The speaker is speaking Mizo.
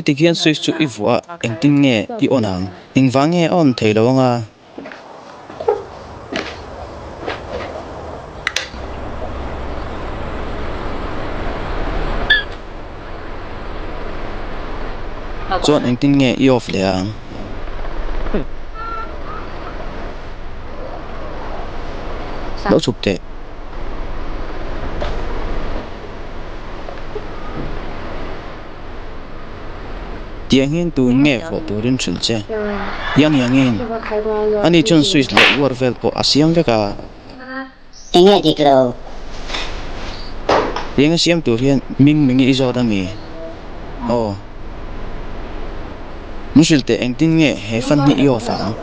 Heti khian switch chu i vuah a, engtin nge i on ang? Engvang nge a on thei lo anga? Chuan engtin nge i off leh ang? Lo chhuk teh. Tiang hian tun nge fawh turin hrilh che? Yang Yangin, Ani chuan switch leh uar vel pawh a siam vek a. Eng nge dik lo? Tiang a siam tur hian Ming Mingi i zawt a mi? Aw. Min hrilh teh engtin nge he fan hi i off ang?